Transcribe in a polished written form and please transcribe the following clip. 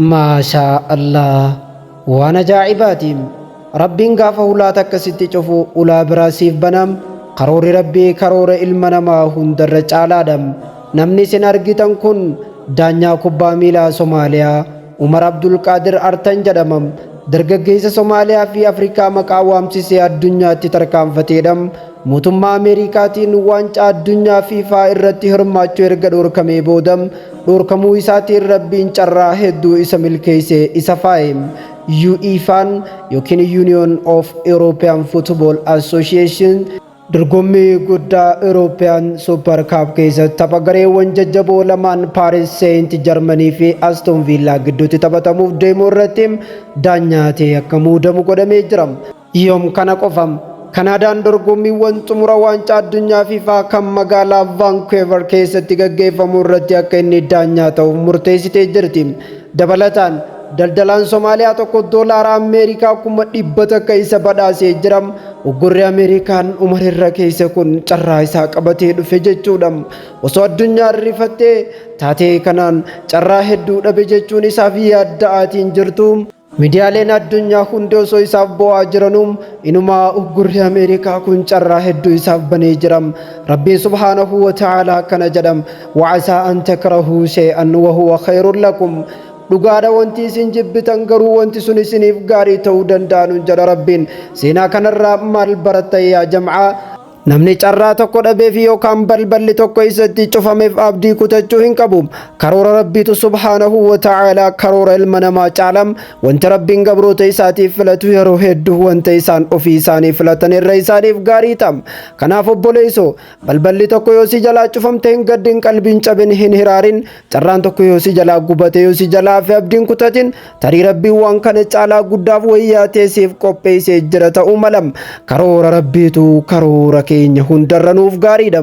Maashaa Allah waan ajaa'ibaati. Rabbiin gaafa hulaa takka sitti cufu hulaa biraa siif bana. Karoorri Rabbii karoora ilma namaa hundarra caalaadha. Namni isin argitan kun daanyaa kubbaa miilaa Somaaliyaa Umar Abdulqaadir Artan jedhama. Dargaggeessa Somaaliyaa fi Afrikaa maqaa waamsisee addunyaatti tarkaanfateedha. Mootummaa Ameerikaatiin waancaa addunyaa FIFA irratti hirmaachuu erga dhorkamee booda dhorkamuu isaatiin Rabbiin carraa hedduu isa milkeessee isa faaye. UEFA'n yookiin Union of European Football Association dorgommii guddaa European Super Cup keessatti tapha gareewwan jajjaboo lamaan Paris Saint Germany fi Aston Villa gidduutti taphatamuuf deemu irratti daanyaa ta'ee akka muudamu godhamee jira. Yoom kana qofa, Kanaadaan dorgommiiwwan xumura waancaa addunyaa FIFA kan magaalaa Vancouver keessatti gaggeeffamu irratti akka inni daanyaa ta'uuf murteessitee jirti. Dabalataan, daldalaan Somaaliyaa tokko doolaara Ameerikaa 100,000 isa badhaasee jira. Uggurri Ameerikaan Umar irra keessa kun carraa isaa qabatee dhufe jechuudha. Osoo addunyaan rifattee taatee kanaan carraa hedduu dhabe jechuun isaaf yaadda'aatiin jirtu, Miidiyaaleen addunyaa hundi osoo isaaf bo'aa jiranuu, inumaa uggurri Ameerikaa kun carraa hedduu isaaf banee jira. Rabbiin subhaanahu wa ta'aalaa akkana jedha: وعسى أن تكرهوا شيئا وهو خير لكم. Dhugaadha, wanti isin jibbitan garuu wanti sun isiniif gaarii ta'uu danda'an jedha Rabbiin. Seenaa kanarraa maal baratta yaa jam'aa? Namni carraa tokko dhabeef yookaan balballi tokko isatti cufameef abdii kutachuu hin qabu. Karoora Rabbiitu subhaanahu wa ta'aalaa karoora ilma namaa caalam. Wanti Rabbiin gabroota isaatiif filatu yeroo hedduu wanta isaan ofii isaanii filatan irra isaaniif gaarii ta'a. Kanaaf obboleessoo, balballi tokko yoo si jalaa cufamte hin gaddin, qalbiin cabin, hin hiraarin. Carraan tokko yoo si jalaa gubate, yoo si jalaa fi abdiin kutatin, tarii Rabbiin waan kana caalaa guddaaf wayyaa ta'e siif qopheessee jira ta'uu mala. Karoora Rabbiitu karoora keenya hundarra nuuf gaariidha.